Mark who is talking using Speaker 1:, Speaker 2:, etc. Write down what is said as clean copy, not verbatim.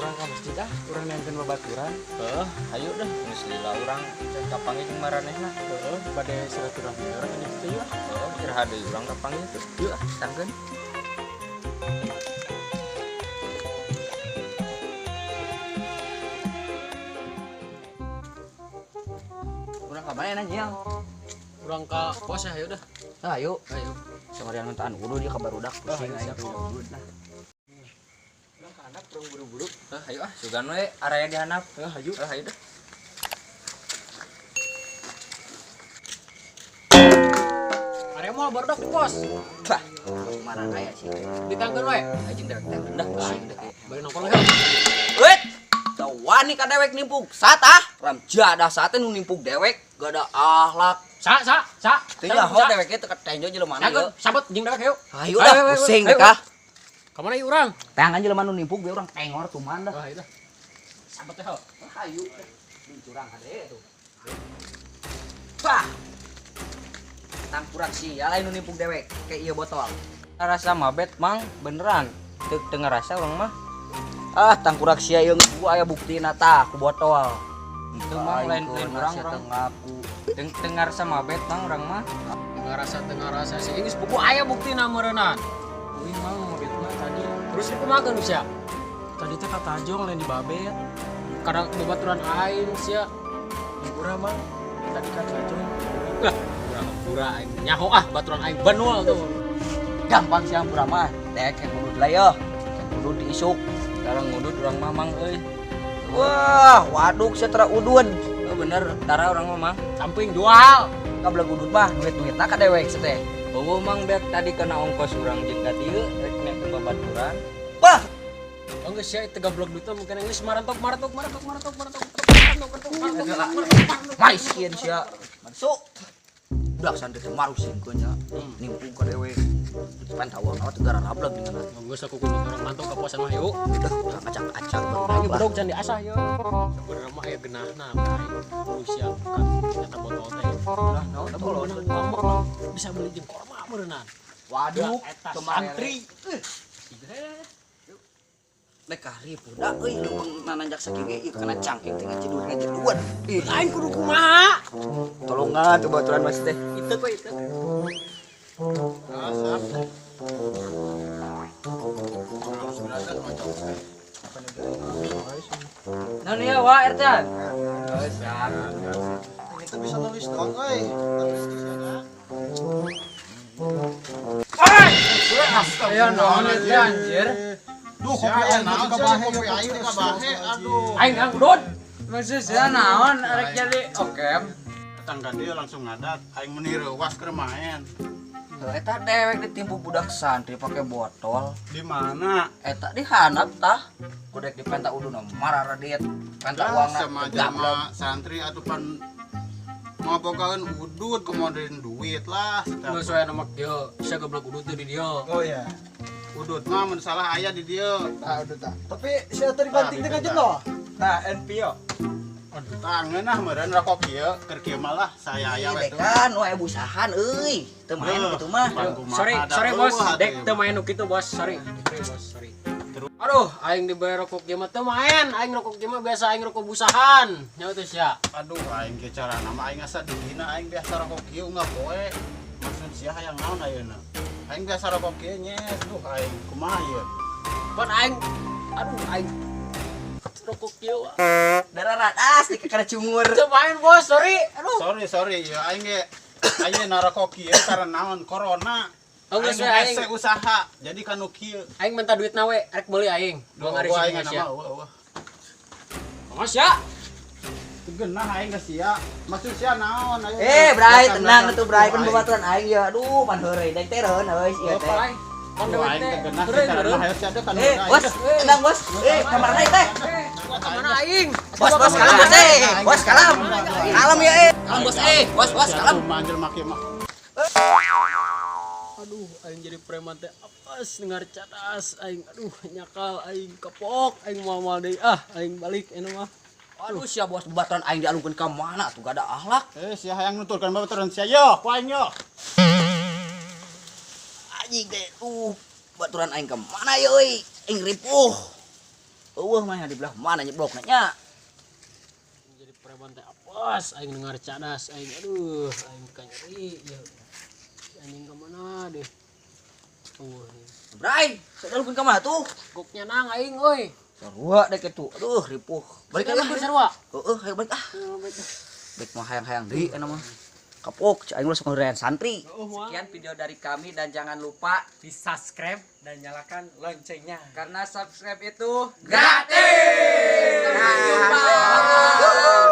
Speaker 1: Urang ka masjid ah, urang nonton babaturan.
Speaker 2: Heuh, ayo dah geus lila urang can kapanggih jeung maranehna.
Speaker 1: Heeh, bade silaturahmi urang ka masjid yuk.
Speaker 2: Heuh, iraha deui urang kapanggih tuh. Yuk ah, tangkeun.
Speaker 3: Urang ka mana nanya?
Speaker 1: Urang ka pos ya, ayo dah.
Speaker 3: Ah, ayo.
Speaker 1: Ayo.
Speaker 3: Samarian nonton udah dia ka barudak pusing aing.
Speaker 1: Urang ka handap urang buru-buru.
Speaker 2: Heuh, ayo ah, sugan we araya di handap.
Speaker 1: Heuh, ayo.
Speaker 2: Heuh, ayo dah.
Speaker 1: Area moal barudak di pos.
Speaker 3: Bah, mana aya sih?
Speaker 1: Ditangkeun we.
Speaker 3: Anjing dewek teh dah pusing deh.
Speaker 1: Bari nongkrong yuk.
Speaker 3: Wait. Wani ka dewek nimpuk sat ah. Ramjadah sate nu nimpuk dewek gak ada akhlak.
Speaker 1: Sa sa sa.
Speaker 3: Teu nyaho dewek teh ketenjo jelema mana
Speaker 1: Tangkeun, sabet jeung dewek yuk.
Speaker 3: Ayo dah pusing deh kah.
Speaker 1: Ka mana ieu urang?
Speaker 3: Tangan jelema nu nimpuk biar urang tengor tuman dah.
Speaker 1: Wah, ayo dah. Sabet teh.
Speaker 3: Ayo. Curang hade tuh. Bah. Tangkurak sia lain nu nimpuk dewek kayak ieu botol.
Speaker 2: Rasa mabet mang beneran. Teu teu ngarasa urang mah.
Speaker 3: Ah, tangkurak sia ieu gua aya buktina tah ku botol.
Speaker 2: Teu mang lain lain urang urang.
Speaker 3: Ngaku.
Speaker 2: Teu teu ngarasa mabet mang urang mah.
Speaker 1: Teu ngarasa sih. Geus buku aya buktina meureunana. Uing mang mabet mah tadi. Terus dikumakeun sia?
Speaker 4: Tadi teh kata Jong lain di babet.
Speaker 1: Karena babaturan aing sia.
Speaker 4: Hampura mang. Tadi kata Jong.
Speaker 1: Lah, urang hampura aing. Nyaho ah baturan aing banul tuh.
Speaker 3: Gampang sih hampura mah. Teh kayak ngudut lah yo. Ngudut diisuk.
Speaker 2: Sekarang ngudut urang mah mang euy.
Speaker 3: Wah, waduk setra udun.
Speaker 2: Oh, bener, tara urang mah mang.
Speaker 1: Samping jual.
Speaker 3: Kabla gudut mah duit-duitna ka dewek teh.
Speaker 2: Eueuh mang beak tadi kena ongkos urang jeung ka dieu rek nek babaturan.
Speaker 3: Wah,
Speaker 1: Oh geus sia teu gablok duitna mungkin geus marantok marantok marantok marantok marantok marantok marantok marantok.
Speaker 3: maiskeun sia. Masuk. Udah santri teh marusingkeun nya. Nimpung ka dewek. Pantauan awak teu gara rablek dengan.
Speaker 1: Geus aku kudu urang mantok ka posan mah yuk.
Speaker 3: Udah, acak-acak
Speaker 1: Aing bedog can diasah yeuh. Sebenarnya mah aya geunahna aing kudu siap kan eta botol teh.
Speaker 3: Lah, naon
Speaker 1: Tapi meunang ngambek mah bisa beli jeung korma meureunana.
Speaker 3: Waduh,
Speaker 1: Eta santri.
Speaker 3: Lek ripuh da euy leuweung nananjak sakieu ge ieu kana cangking teh ngajedur ngajeduan. Ih,
Speaker 1: Aing kudu kumaha?
Speaker 3: tolongan tuh baturan mas teh.
Speaker 1: Itu kok itu.
Speaker 2: Naon ieu wa RT? Oh, siap.
Speaker 5: Ini tuh bisa nulis doang, euy. Tapi tulisannya.
Speaker 2: Ayo naon ieu anjir.
Speaker 5: Duh, kopi aing ka bahe, kopi aing ka bahe. Aduh.
Speaker 1: Aing nang udud.
Speaker 2: Maksud sia naon rek jadi okem.
Speaker 5: Tetangga dia langsung ngadat, aing meuni reuwas keur main.
Speaker 3: Eta dewek ditimpu budak santri pakai botol.
Speaker 5: Di mana?
Speaker 3: Eta di handap tah. Kudek dipenta uduna mararadit. Penta uangna
Speaker 5: sama
Speaker 3: gablek.
Speaker 5: jelema santri atuh pan ngabogaeun udud kemodeun duit lah.
Speaker 1: Geus we nama kieu, sia gablok udud teh di dieu.
Speaker 4: Oh iya.
Speaker 5: Udud mah mun salah aya di dieu.
Speaker 4: Tah udut tah. Tapi sia tadi banting teh ngajen loh. Tah NPO.
Speaker 5: Aduh, tangeun ah meureun rokok kieu, keur kieu mah lah saya aya we
Speaker 3: Ih, dekan, nu aya busahan euy. Teu main kitu mah.
Speaker 1: Sorry, sorry bos, dek teu main nu kitu bos, sorry. Sorry bos, sorry. Aduh, aing dibayar rokok kieu mah teu main, aing rokok kieu mah biasa aing rokok busahan. Nyaho teh sia.
Speaker 5: Aduh, aing ge carana mah aing asa dihina aing biasa rokok kieu unggal poe. Maksud sia hayang naon ayeuna? Aing biasa rokok kieu nyes, duh aing kumaha ieu?
Speaker 1: Pan aing aduh aing rokok kieu.
Speaker 3: Darah radas di kana cungur.
Speaker 1: Teu main bos, sorry. Aduh.
Speaker 5: Sorry, sorry ya aing ge ayeuna rokok kieu karena naon corona.
Speaker 1: Oh, geus we
Speaker 5: Aing
Speaker 1: aing.
Speaker 5: hese usaha, jadi kanu kieu.
Speaker 1: Aing minta duitna we, rek meuli aing. Dua
Speaker 5: Duh,
Speaker 1: ngari
Speaker 5: aing
Speaker 1: sih sia.
Speaker 5: mah eueuh.
Speaker 1: Mas ya.
Speaker 5: Teu geunah aing ka sia. Maksud sia naon ayeuna?
Speaker 3: Eh, Bray, tenang
Speaker 5: Datang-datang.
Speaker 3: atuh Bray, pan
Speaker 5: Aing.
Speaker 3: babaturan aing ya. Aduh, pan heureuy deng teh reun euy ieu
Speaker 1: Apa
Speaker 3: teh.
Speaker 1: aing? Pan
Speaker 5: Duh,
Speaker 1: dewek
Speaker 5: aing
Speaker 1: teh.
Speaker 5: teu geunah
Speaker 1: Heureuy,
Speaker 5: secara
Speaker 1: heureuy.
Speaker 5: mah hayo sia deh kanu
Speaker 3: Eh,
Speaker 5: aing
Speaker 3: bos,
Speaker 5: deh.
Speaker 3: tenang bos. Eh, kamarana teh.
Speaker 1: Ka mana aing?
Speaker 3: Bos, bos, kalem bos eh. Bos, kalem. Kalem ya eh. Kalem bos eh. Bos, bos, kalem.
Speaker 5: Kumaha jelema kieu mah.
Speaker 1: Aduh, aing jadi preman teh apes dengar cadas aing. Aduh, nyakal aing kapok aing moal-moal deui ah, aing balik anu mah.
Speaker 3: Aduh, sia bos babaturan aing dialungkeun ka mana tuh gak ada akhlak.
Speaker 5: Eh, sia hayang nuturkeun babaturan sia yo, ku aing yo.
Speaker 3: Anjing teh, baturan aing ka mana ye euy? Aing ripuh. Eueuh mah di belah mana nyeblokna nya.
Speaker 1: Jadi preman teh apes aing dengar cadas aing aduh aing kanyeri ya. Anjing ka mana deh. Eueuh.
Speaker 3: Bray, sadalkeun ka mana tuh?
Speaker 1: Goknya nang aing euy.
Speaker 3: Sarua deh kitu. Aduh, ripuh. Balik lah.
Speaker 1: Sarua.
Speaker 3: Heeh, hayo balik ah. Balik mah hayang-hayang deui eta mah. Kapok, aing ulah sok ngeurean santri.
Speaker 2: Sekian video dari kami dan jangan lupa
Speaker 4: Di subscribe dan nyalakan loncengnya.
Speaker 2: karena subscribe itu gratis. Sampai jumpa.